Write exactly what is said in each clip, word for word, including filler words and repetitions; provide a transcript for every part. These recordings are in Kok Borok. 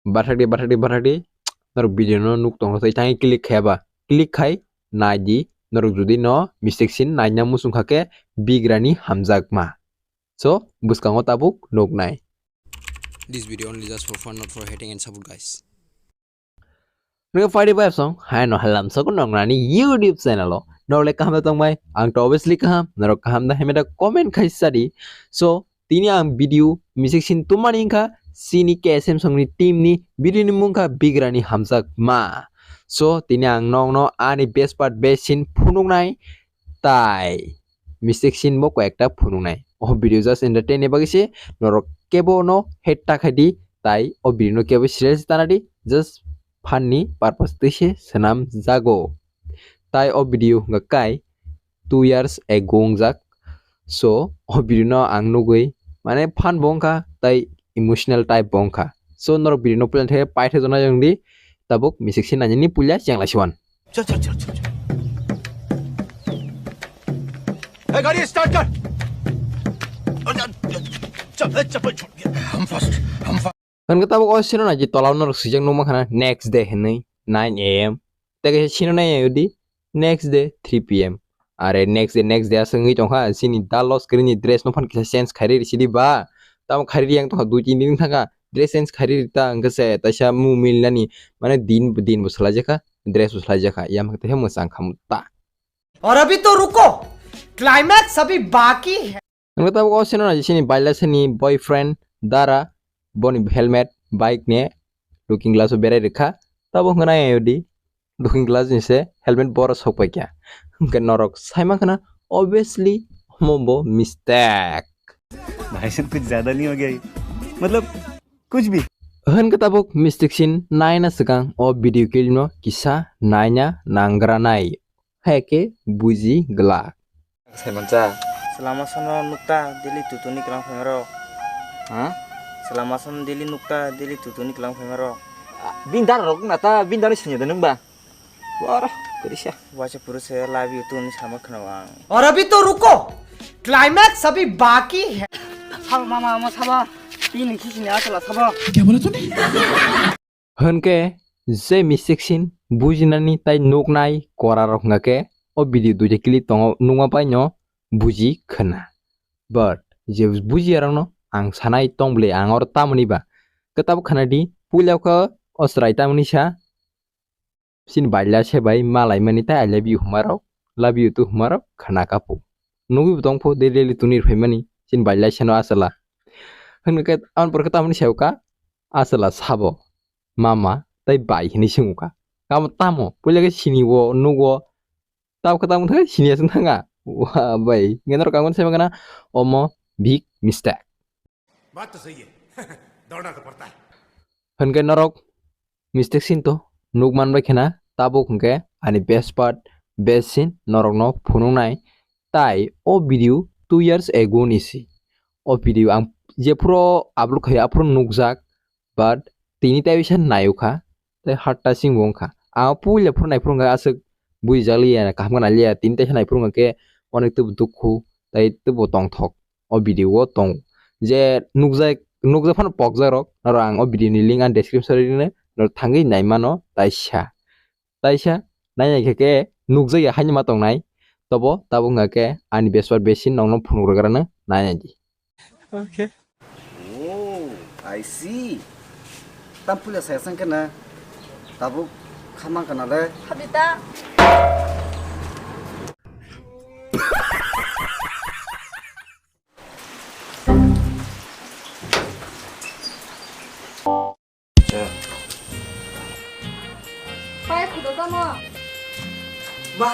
bathakdi, bathakdi, bathakdi, norok video no nuk tongthothai thangi click khaiya ba, click khai nai di, norok jodi no mistake sin naina muchung kha khe bigrani hamjakma. So, bwskango tabuk nuk nai. This video only just for fun, not for hating and support, guys. Nung party vibes song, hai no halam sokon nong nani YouTube channel o. Norok le kaham da tong bai? Ang to obviously kaham, norok kaham da hemeda comment khai sadi. So, tini ang video mistake sin tumani wngkha, sini K S M song ni team ni video ni mung kha bigrani hamjakma. So, tini ang nong no ani best part best sin phunuk nai, tai mistake sin bo koi ekta phunuk nai. O video just entertain ni bagwi se, norok kebo no hate ta khai di, tai o video no kebo serious ta na di, just fun ni purpose twi se swnam jago. Tai o video hwnkha kai two years ago wngjak. So, o video no ang nugwi, mane, fun bo wngkha, tai emotional type bo wngkha. So, norok video no puila thai paithak jona jong di, tabuk mistake sin nani ni puila cheng lai si wan. चल चल चल चल चल। ए, गाड़ी स्टार्ट कर। चल, चल, चल, चल, चल, चल, चल। हम फर्स्ट, हम first. Hwnkhe tabuk o sino nai je tola o norok swijak nukma khana next day hinwi nine A M. Tei kaisa sino nai ayo di next day three P M. Are next day, next day aswk wngwi tongkha, chini da loss kwrwini dress no phan kisa change khairi risi di ba. Tamo khairi yang tongkha dui tin din thangkha, dress change khairi rita hwnkhe se taisa mung milnani, mane din, din bo swlaijakha, dress bo swlaijakha, yang tei mwchang khamu ta. और अभी तो रुको, क्लाइमैक्स अभी बाकी है। Hwnkhe tabuk o sino nai je chini baila sini boyfriend dara boni helmet bike ni looking glass o berai rwkha, tabuk hwnkhe nai ayo di looking glass ni se helmet boro sok pai kha. Hwnkhe norok sai mankha na, obviously omo bo mistake. भाई साहब कुछ ज्यादा नहीं हो गया ये? मतलब कुछ भी। Hwnkhe tabuk mistake sin naina swkang o video clip no kisa naina nangra nai. Hai khe buji glak. Saimansa. Selama sono nukta daily tutuni kelang phaima rok. Ha? Selama sono daily nukta daily tutuni kelang phaima rok. Bini dara rok na ta, bini dara sini da nung ba. Wara, kerisa. Waisa puru se love you tuni sama khna wang. और अभी तो रुको, क्लाइमैक्स अभी बाकी है। Sabo mama, ama sabo, tini khisini asala sabo। क्या बोला तूने? Hwnkhe je mistake sin bujinani tai nuknai kora rok hwnkha khe o video duita clip tongo nukma bai no buji khna. But je bujiya rok no ang sanai tong bwle ang oro tamoni ba. Khe tabuk khna di puila khe o chwrai tamoni sa chini baila se bai malai mani tai I love you huma rok, love you too huma rok khna kha phu. Nugwi bo tong phu daily daily tuni rw phaimani chini baila se no asala. Hwnkhe aboni pore khe tamoni sa kha asala sabo. Mama tei bai hinwi swngo kha. Kamo tamo? Puila khe sini o, nugo. Tamo khe tamo thangkhe sini aswk thangkha. Wa bai. Hwnkhe norok kangmani sai mankha na omo big mistake. बात तो सही है। दौड़ना तो पड़ता है। Hwnkhe norok mistake sin to nuk man bai khena tabuk hwnkhe ani best part best sin norokno phunuknai. Tai o video two years ago ni si. O video ang jephuru upload khaio aphuru nukjak. But tini tai bisa naio kha, tei heart touching bo wngkha. Ang puila phuru naiphuru wngkha aswk bujijak liya, kaham khe nai liya, tini taisa naiphuru wngkha khe onek teibo dukhu tei teibo tongthok o video o tongo. Je nukjak, nukjak phano pokjak rok, norok ang o video ni link ang description o rino, norok thangwi nai mano taisa. Taisa nainai khe khe nukjakya haino ma tongnai. Tobo tabuk wngkha khe ani best part best sin nokno phunuk rwgrano nainai di. Okay. Oh, I see. Tam puila saya sangkhe na tabuk khamang kana le. Habita. Pai khudo tamo. Ba.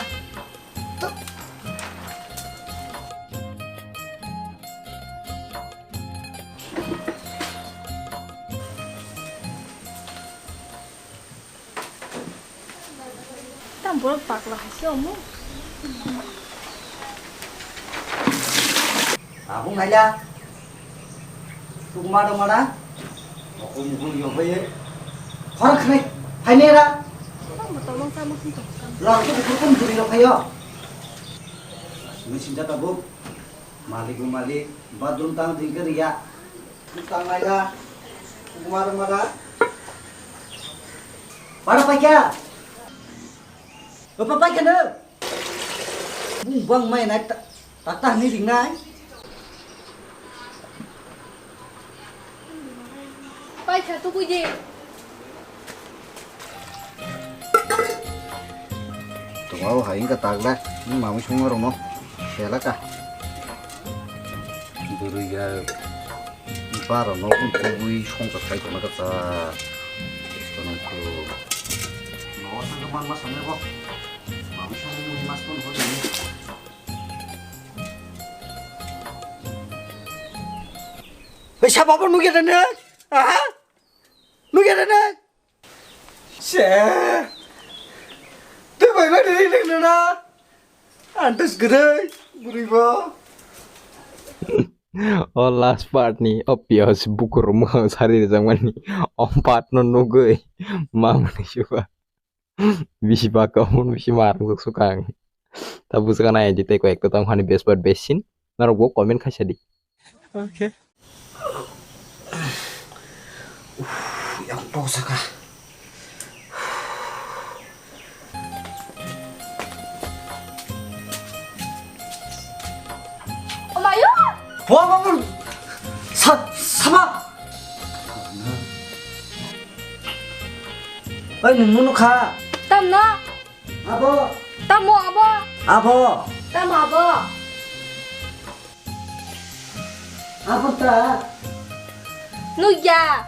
Tam borok pakla hai se omo. Abung naila. Tukma dong mana? Aku mukul yo baye. Khor khnai. Phaine ra. Tamo tolong sama sing tong. Lang tu bukur kum juri ro phayo. Ini sinja tabuk. Malik malik. Bathroom tang dingke riya. Tang naila. Tukma dong mana? Para paikha. Bapa paikha no. Bung bang mai nai ta ta ni ring nai. Paikha tu kuji. Tongo hai wngkha tagla. Ni mamui songma rokno selaka. Bwrwi ya. Bara no kun kubui songkha khai tongna kha cha. Kono ko. No sangkha man ma samne bo. Mam samne ni mas kon ho ni. Hei sa baba nugya dane? Aha. Nugya dane? Se. Te bai bai ri ri na. Antas gede. Buri bo. O last part ni o piyos bukur mukhang sari rijak mani o part no nugui mamani suka bisi baka omo bisi marang sukang ta bwswk nai di tei koi ekta tong hani best part best scene norok bo comment khaisa di. Okay. Yang to saka. Omayo! Ho, ho, ho. Sa, sama. Oi, nung nunu kha. Tam no? Abo. Tamo abo. Abo. Tamo abo. Abo ta. Nugya.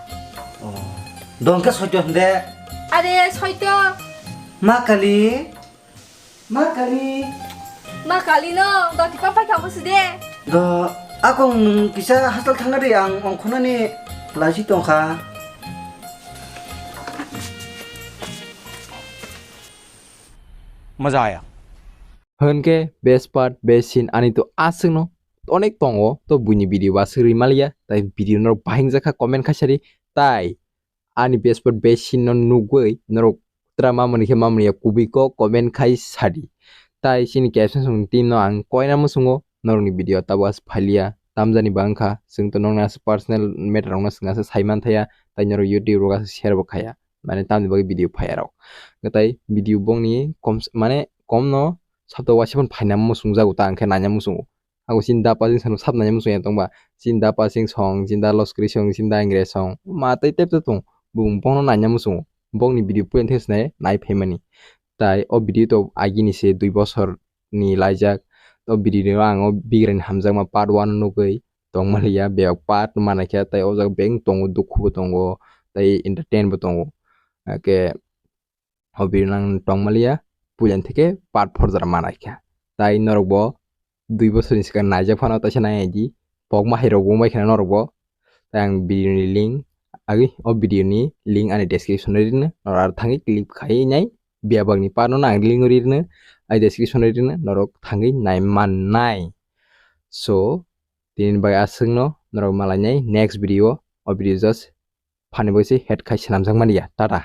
Oh. Dongke soito hinde. Are soito. Ma kali. Ma kali. Ma kali no, doti papai kha busu de. Do, akong nung kisa hasal thangna de ang ongkhonani laji tongkha. Maza aya. Hwnke best part, best scene ani to aswkno onek tongo, to buini video ba swrwi maliya, tai video norok bahing jakha comment khaisari, tai ani best part best scene no nugwi norok tra mamani khe mamani ya kubui ko comment khai sadi. Tai chini caption song team no ang koina musungo norokni video tabo as phalia tamjani ba wngkha, chwng to nokni as personal matter rokno swng asa sai manthaya, tai norok YouTube rok asa share bo khaya, mane tamni bagwi video phaya rok. Tai video bongni kom mane kom no sabto waisa phano phaina muchungjago ta hwnkhe naina muchungo. Ako chini da pasing sano sab naina muchungya tongba. Chini da pasing song, chini da loskri song, chini da ingre song. Ma tei tep tep tong. Bung bongno naina muchungo. Bongni video puyan thesne nai phaimani. Tai o video to agini se dui bosor ni laijak. O video no ang o bigrani hamjakma part one nugwi tongmaliya. Beyok part manakhe tai o jaga beng tongo, dukhu bo tongo, tai entertain bo tongo. Ake O video nang tongmaliya, puilan theke part four jora manaikha. Tai norok bo dui bosor ni swkang naijak phano taisa nai di, pokma hai rok wngbai khana norok bo. Tai ang video ni link, agi o video ni link ani description o rino, norok ar thangwi click khai nai, biyabag ni part no ang link o rino, ai description o rino, norok thangwi nai mannai. So, tini bai aswk no, norok malai nai next video, o video just phani bai se head khai swnamjak mani ya, tata.